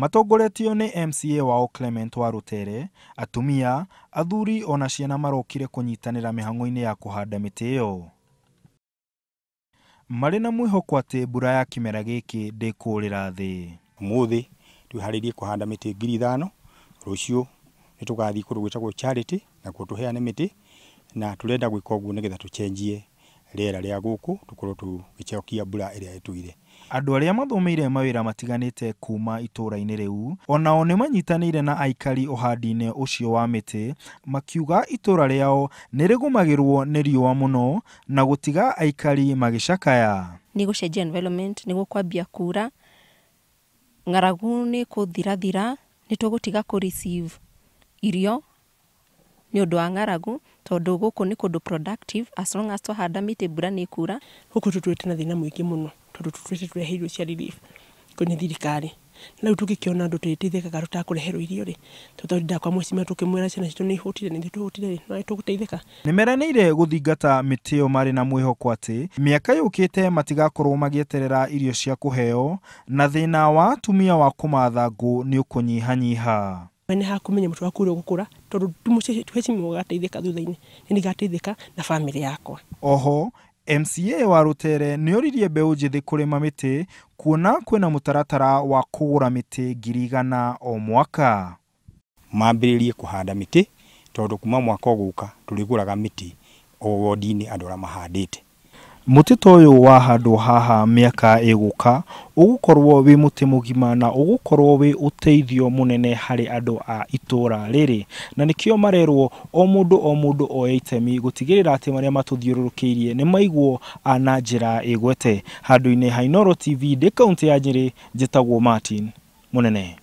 Matongoretio nĩ MCA wao Clement wa Rũtere, atumia, athuri ona ciana marokire kũnyitanĩra mĩhang'o-inĩ ya kũhanda mĩtĩ ĩyo. Marĩ na mwĩhoko atĩ mbura ya kĩmera gĩkĩ ndĩkũrĩra thĩ. Ũmũthĩ twĩharĩirie kũhanda mĩtĩ 5,000, rũciũ nĩ tũgathiĩ kũndũ gwĩtagwo Charity nakuo tũheane mĩtĩ, na tũrenda gwĩka ũguo nĩgetha tũcenjie rĩera rĩa gũkũ tũkorwo tũgĩcokia mbura ĩrĩa ĩtũire. Andũ arĩa mathomeire mawĩra matiganĩte kuma itũũra-inĩ rĩu onao nĩ manyitanĩire na aikari ũhandi-inĩ ũcio wa mĩtĩ, makiuga itũũra rĩao nĩ rĩgũmagĩrwo nĩ riũa mũno na gũtiga aikari magĩcakaya. Nĩ gũcenjia environment, nĩ gũkwambia kura, ng'aragu nĩ kũthirathira, nĩ tũgũtiga kũ receive irio nĩ ũndũ wa ng'aragu, tondũ gũkũ nĩ kũndũ productive, as long as twahanda mĩtĩ mbura nĩ ĩkura. Gũkũ tũtũrĩte na thĩna mũingĩ mũno tondũ tũtũrĩte tũreheirwo cia relief nĩ thirikari, na rĩu tũngĩkĩona andũ tũrĩteithĩkaga tũtakũreherwo irio rĩ, tũtũrindaga kwa mũcimia tũkĩmwĩra ciana citũ nĩ ihũtire na ithuĩ tũhũtire rĩ, no tũgũteithĩka. Nĩ meranĩire gũthingata mĩtĩ ĩyo marĩ na mwĩhoko atĩ mĩaka yũkĩte matigakorwo magĩeterera irio cia kũheo na thĩna wa atumia wa kũmatha ngũ nĩ ũkũnyihanyiha. Nĩ hakũmenya mũtĩ waku ũrĩa ũgũkũra tondũ tuhecimiwa ũgateithĩka thutha-inĩ, nĩ nĩngateithĩka na bamĩrĩ yakwa. Oho MCA wa Rũtere nĩoririe mbeũ njĩthĩ kũrĩma mĩtĩ kuona kwĩna mũtaratara wa kũgũra mĩtĩ 100,000 o mwaka. Mambĩrĩrie kũhanda mĩtĩ tondũ kuma mwaka ũgũka tũrĩgũraga mĩtĩ o wodi-inĩ andũ arĩa mahandĩte. Mũtĩ ta ũyũ wahandwo haha mĩaka ĩgũka ũgũkorwo wĩ mũtĩ mũgima na ũgũkorwo wĩ ũteithio mũnene harĩ andũ a itũũra rĩrĩ, na nĩkĩo marerwo o mũndũ o mũndũ oe itemi gũtigĩrĩra atĩ marĩa matũthiũrũrũkĩirie nĩ maigwo na njĩra ĩgwete. Handũ-inĩ ha Inooro TV ndĩ kaũntĩ ya Nyĩrĩ, njĩtagwo Martin Mũnene.